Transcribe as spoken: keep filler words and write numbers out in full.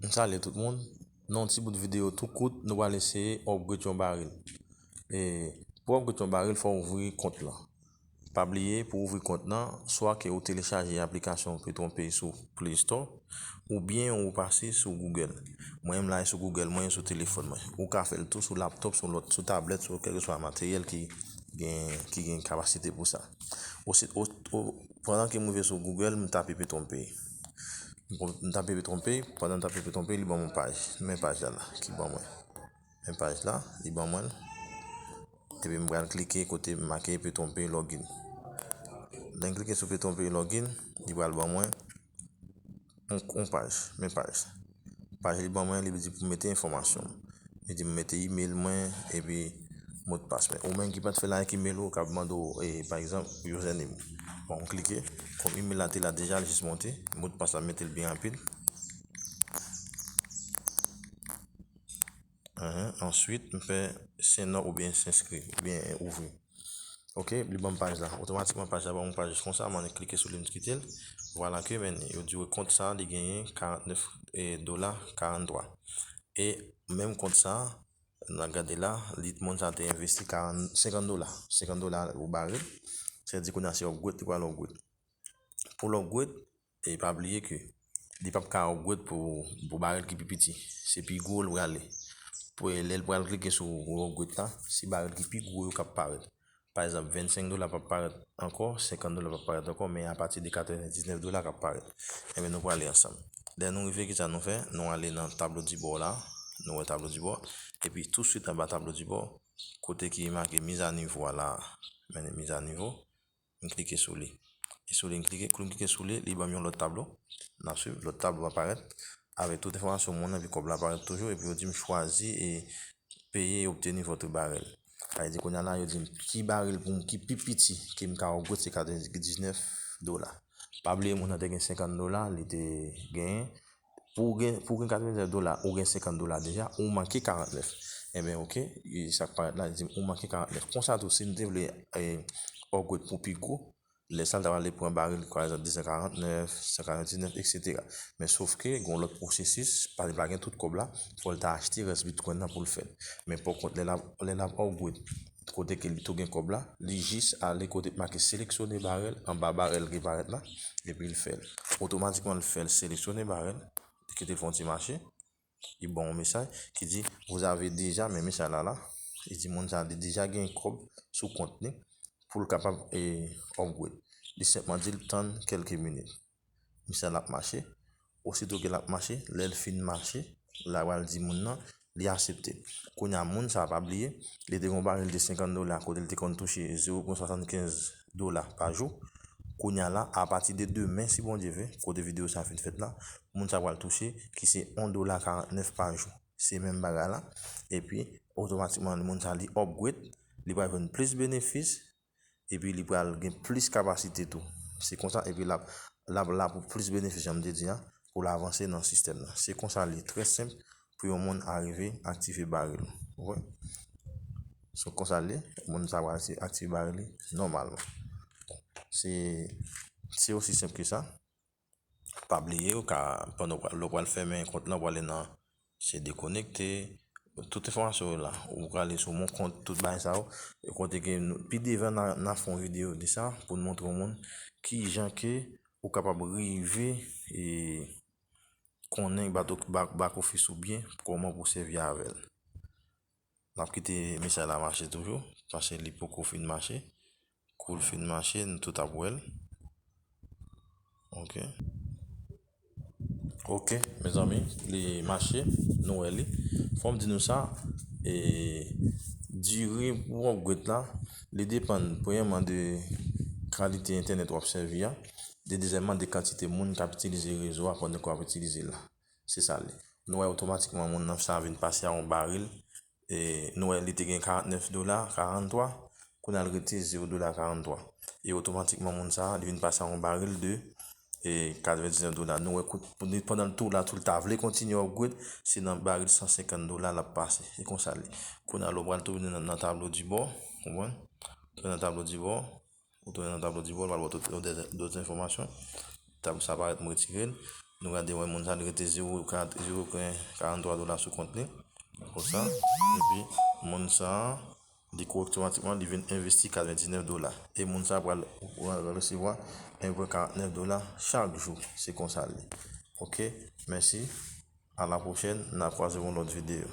M salye tout moun. Nan yon ti bout videyo tou kout, nou pral eseye upgrade yon baril. E pou upgrade yon baril, fò w ouvri kont lan. Pa bliye, pou ouvri kont lan, swa ke ou telechaje aplikasyon Petronpay sou Play Store, oubyen ou pase sou Google. Mwen menm la, e sou Google mwen, e sou telefòn mwen. Ou ka fè l tou sou laptop, sou lòt, sou tablèt, sou kèlkeswa materyèl ki gen, ki gen kapasite pou sa. Osi, o, o, pandan ke m rive sou Google, m tape Petronpay. M tape Petronpay, pandan m tape Petronpay, li ban m yon paj. Men paj la la, ki ban mwen. Men paj la, li ban mwen l. Epi m pral klike kote make Petronpay login. Lè m klike sou Petronpay login, li pral ban mwen yon, yon paj, men paj. Paj li ban mwen, li di pou m mete enfòmasyon m. Li di m mete email mwen, epi modpas mwen. Ou menm ki pa t fè l avèk email ou, k ap mande w, e, pa egzanp, username ou. Bon, m klike. Kòm email la te la deja, l jis monte. Modpas la, m mete l byen rapid. Enhen. Answit, m fè sign up oubyen s'inscrire, oubyen ouvri. Ok, li ban m paj la. Otomatikman, paj la ban m yon paj konsa, m annik klike sou li, m kite l. Vwala ke, men, yo di w kont sa, li genyen karannèf, e, dola karantwa. E menm kont sa, n a gade la, li, moun sa te envesti karant, senkant dola. Senkant dola ou bare l. Sa vle di kounye a se upgrade, li pral upgrade. Pou l upgrade, e pa bliye ke li p ap ka upgrade pou, pou baril ki pi piti. Se pi gwo l prale. Pou lè l pral klike sou upgrade la, se baril ki pi gwo yo k ap parèt. Pa egzanp, vennsenk dola p ap parèt ankò, senkant dola p ap parèt ankò, men apati de katrevendiznèf dola k ap parèt. Enben, nou prale ansanm. Lè nou rive, kisa nou fè? Nou ale nan tablo di bò la. Nou wè tablo di bò. Epi, tousuit anba tablo di bò, kote ki make mizanivo a la. Men mizanivo. M klike sou li. E sou li, m klike, kou m klike sou li, li ban m yon lòt tablo. N ap swiv, lòt tablo ap parèt. Avèk tout enfòmasyon moun nan, epi kòb la parèt toujou, epi yo di m chwazi e payer et obtenir votre baril. Sa vle di kounye a la, yo di m ki baril pou m ki pi piti ke m ka upgrade se katrevendiznèf dola. Pa bliye moun nan te gen senkant dola, li te genyen. Pou w gen, pou w gen katrevendiznèf dola, ou gen senkant dola deja, ou manke karantnèf. Enben, ok, e sa k parèt la, li di m ou manke karantnèf. Konsa tou, si n te vle, e, upgrade pou pi gwo, lè sa l ta prale pran baril, pa egzanp, de san karantnèf, san karanndiznèf, etsetera. Men sof ke gen yon lòt pwosesis, pa, li pa gen tout kòb la, fò l ta achte rès Bitcoin nan pou l fè l. Men pa kont, lè l ap, lè l ap upgrade, kote ke li tou gen kòb la, li jis ale kote k make sélectionner baril, anba baril ki parèt la, epi l fè l. Otomatikman, l fè l sélectionner baril, li kite l fè yon ti mache, li ban yon mesaj ki di, vous avez déjà, men mesaj la la, li di moun sa a li deja gen kòb sou kont li pou l kapab, e, upgrade. Li senpman di l tann kèlke minit. Mesaj la ap mache. Osito ke l ap mache, lè l fin mache, l a pral di moun nan, li aksepte. Kounye a, moun sa a pa bliye, li te gen yon baril de senkant dola, kote l te konn touche zewo pwen swasannkenz dola pa jou. Kounye a la, apati de demen, si Bondye vle, kote videyo sa a fin fèt la, moun sa a pral touche, ki se yon dola karantnèf pa jou. Se menm bagay la. Epi, otomatikman, moun sa a li upgrade, li pral jwenn plis benefis, epi li pral gen plis kapasite tou. Se konsa, epi l ap, l ap la pou plis benefis, jan m te di a, pou l avanse nan sistèm nan. Se konsa li ye, trè senp pou yon moun arive aktive baril ou. Ou wè? Se konsa li ye, moun sa a pral aktive baril li nòmalman. Se, se osi senp ke sa. Pa bliye, ou ka, pandan w pral, lè w pral fèmen kont lan, w prale nan, se dekonekte. Tout enfòmasyon yo la. Ou prale sou mon kont, tout bagay sa yo. Kote ke nou, pi devan, n a, n a fè yon videyo de sa pou n montre yon moun kijan ke ou kapab rive, e, konnen back, back, back office ou byen, kòman pou w sèvi avè l. N ap kite mesaj la mache toujou, paske li poko fin mache. Kou l fin mache, nou tout ap wè l. Ok. Ok, mezanmi, li mache, nou wè li. Fò m di nou sa, e, dire pou upgrade la, li depann, premyèman, de kalite entènèt w ap sèvi a, de dezyèmman, de kantite moun k ap itilize rezo a pandan ke w ap itilize l la. Se sa l ye. Nou wè otomatikman moun nan sa vin pase a yon baril. E nou wè li te gen karantnèf dola karantwa. Kounye a l rete zewo dola karantwa. E otomatikman moun sa, li vin pase a yon baril de, e, katrevendiznèf dola. Nou wè kout, pou li, pandan l tou la, tou l ta vle kontinye upgrade, se nan baril san senkant dola l ap pase. Se konsa l ye. Kounye a lè w pral tounen nan, nan tablo di bò, konprann? Tounen nan tablo di bò, Ou tounen nan tablo di bò, l pral ba w tout, tout, tout enfòmasyon. Tab sa parèt, m retire l. Nou gade, wè, moun sa li rete zewo, karant, zewo pwen karant twa dola sou kont li. Konsa. Epi, moun sa, li otomatikman, li vin envesti katrevendiznèf dola. E moun sa pral, pral resevwa en pwen karantnèf dola chak jou. Se konsa li. Ok, mèsi. A la pwochèn, n a kwaze yon lòt videyo.